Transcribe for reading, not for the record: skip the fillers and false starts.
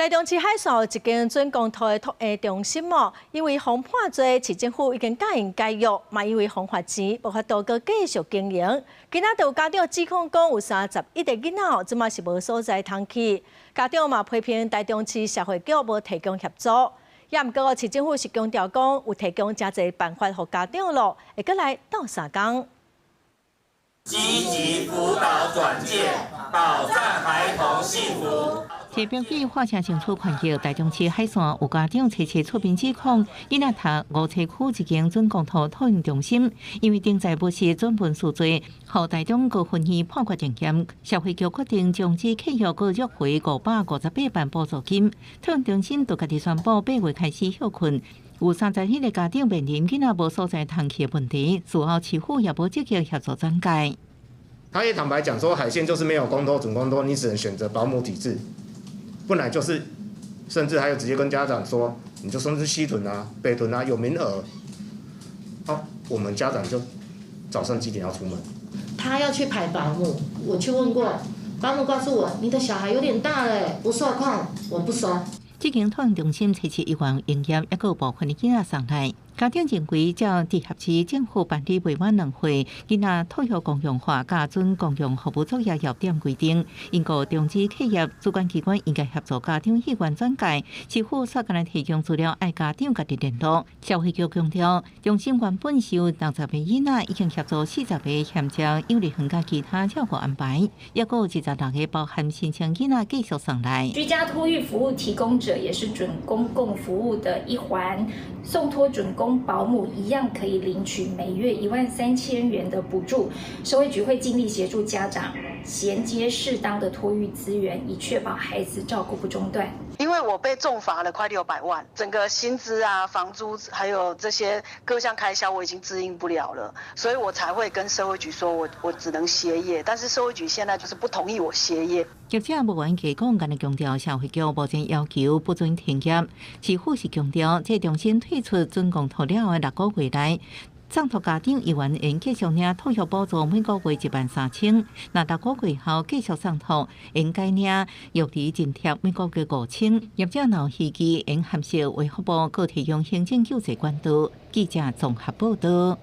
台中市海線有一間準公托的托嬰中心哦，因為予判罪，市政府已經佮𪜶解約，嘛因為予罰錢，無法度閣繼續經營。今仔就有家長指控講，有31個囡仔，這馬是無所在通去。家長嘛批評台中市社會局無提供協助，也毋過市政府是強調講有提供誠濟辦法予家長囉，會閣來鬥相共。積極輔導轉介，保障孩童幸福。提標記畫下清楚權益，台中市海線有家長齊齊出面指控，囡仔讀梧棲區一間準公托托嬰中心，因為頂載不實準文書罪，予台中高分院判決定讞，社會局決定終止契約，閣約回558萬補助金。托嬰中心就家己宣布8月開始歇困，有31個家長面臨囡仔無所在通去的問題，事後市府也無積極協助轉介。他也坦白講說，海線就是沒有公托、準公托，你只能選擇保姆體制。本來就是，甚至還有直接跟家長說，你就送去西屯啊、北屯啊，有名額。好，我們家長就早上幾點要出門？他要去排保姆，我去問過，保姆告訴我，你的小孩有點大了，不受控，我不收。這間托嬰中心測試醫院營業，抑閣有部分的囡仔送來。家長認為，照直轄市政府辦理未滿2歲囡仔托育公用化佮準公用服務作業要點規定，應該終止契約，主管機關應該協助家長意願轉介，市府煞干焦提供資料，愛家長家己聯絡。社會局強調，中心原本是有60個囡仔，已經協助40個銜接幼兒園佮其他照顧安排，抑閣有26個包含新生囡仔繼續送來。居家托育服務提供者也是準公共服務的一環，送託準公保姆一樣可以領取每月13,000元的補助。社會局會盡力協助家長銜接適當的托育資源，以確保孩子照顧不中斷。因為我被重罰了快600萬，整個薪資啊、房租還有這些各項開銷，我已經支應不了了，所以我才會跟社會局說我只能歇業。但是社會局現在就是不同意我歇業。業者無願意講，干焦強調社會局目前要求不准停業。市府是強調，這中心退出準公托了後的6個月內，送託家長猶原會繼續領托育補助，每個月13,000。若6個月後繼續送託，會改領育兒津貼，每個月5000。業者若有異議，會函授衛福部，閣提供行政救濟管道。記者綜合報道。